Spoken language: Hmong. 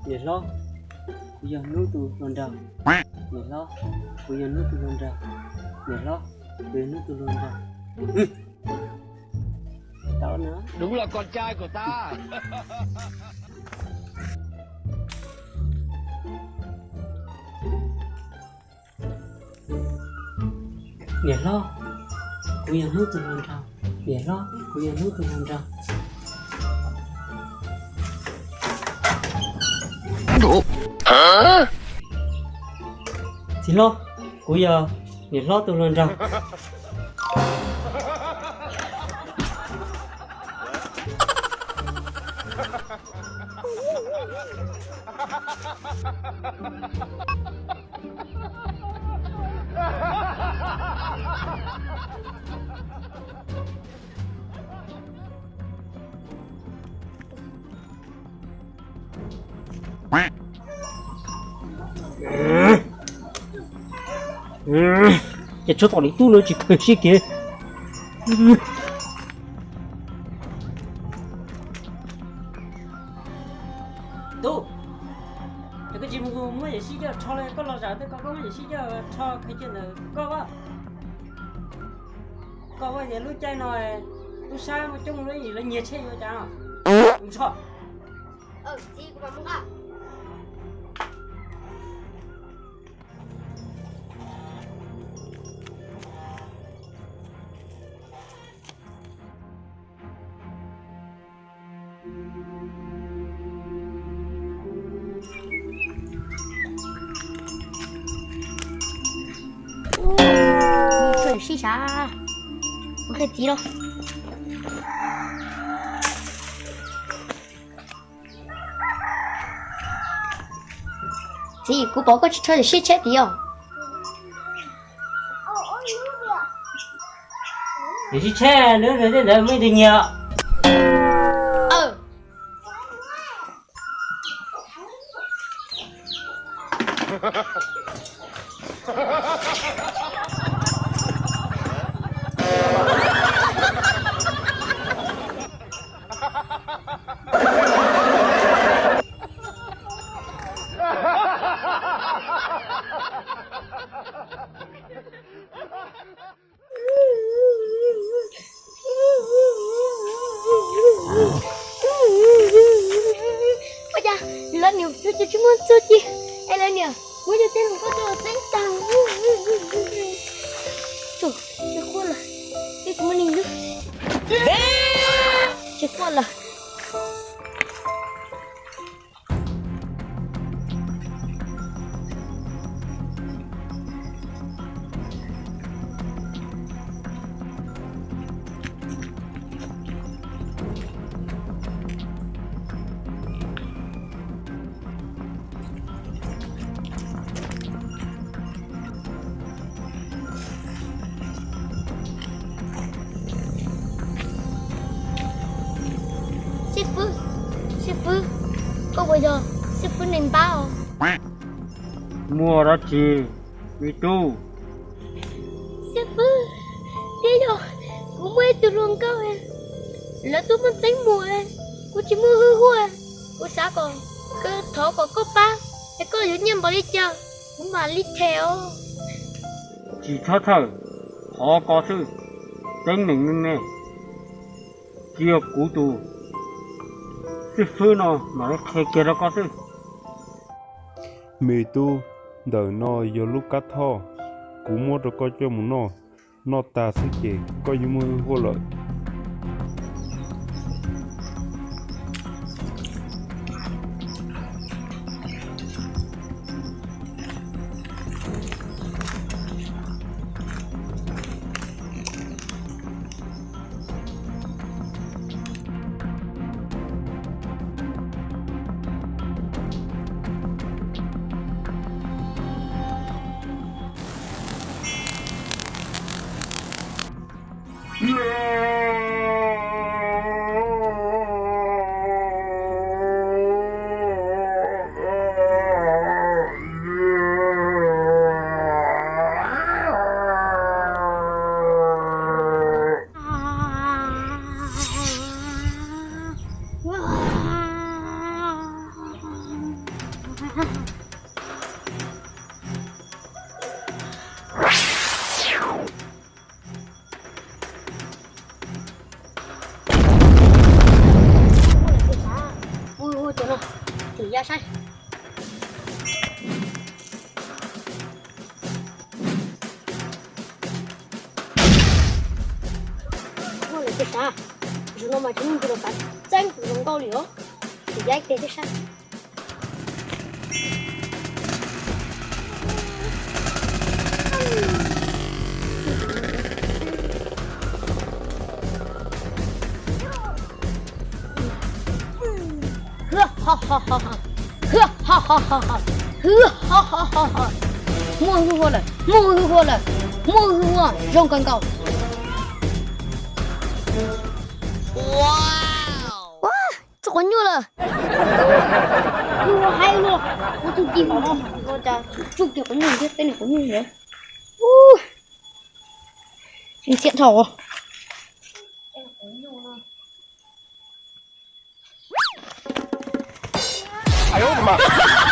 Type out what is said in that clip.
Niam hlob, kuv yog hnub tus hluas nraug. Niam hlob, kuv yog hnub tus hluas nraug. Niam hlob, kuv yog hnub tus hluas nraug. Tau na. Đúng là con trai của ta. Niam hlob, kuv yog hnub tus hluas nraug. Niam hlob, kuv yog hnub tus hluas nraug. Txiv hlob, kuv yog niam hlob tus hluas nraug. Ces tshuav tom li tub no tsis khaws sib kev. Tub, koj tsis mus muab yawm sib coj rho los, koj los zam tej ko koj muab yawm sib coj rho khaws cia ntawm koj vaj. Koj vaj ces lub caij no tub sab muaj coob lawm, lawv nyiag tsheb yuav cas. Mus rho. Ua, txiv, sib sav, mus qhia txiv los. Txiv, kuv pom koj tsis rho yawm sib tsheb tid os. Yawm sib tsheb, lub tej ntawd muaj ib tug nyiag. Ua cas lawv niam tus tsis muaj txuj ci, es lawv niam muab cov tej hluas nkauj coj los txeeb tag. Tsum, tsis quaj lawm, twb tsis muaj neeg hlub. Tsis quaj lawm. Xib fwb, xib fwb, koj puas yog xib fwb neeg npab os? Muaj dab tsi, me tub? Xib fwb, twb yog kuv muaj ib tug hluas nkauj, lawv twb muab txeeb mus, kuv tsis muaj hwj huaj, kuv xav kom, thov kom koj pab, es koj yuav nyiaj npaum li cas kuv mam li them os. Tsis txhob txhawj, thov ko xwb, teeb meem me me, tsis yog kuv tus, xib fwb no mam li qhia kiag rau koj xwb. Me tub, ntawm no yog lub kab thoj, kuv muab rau koj coj mus noj, noj tas xwb ces koj yuav muaj hwj huaj lawm. Ya saib. Ua lawm tiag sav, zaum no mas tsis muaj tus los xav txeeb kuv zoo nkauj li os. Ces ya ib teg thiab saib. Muaj hwj huaj lawm, muaj hwj huaj lawm, muaj hwj huaj zoo kawg nkaus. Ua, txog quav nyuj lawm. Hais ua txuj ci no, ua cas txuj ci quav nyuj thiab peb niag quav nyuj ntawd. Xiam dhau.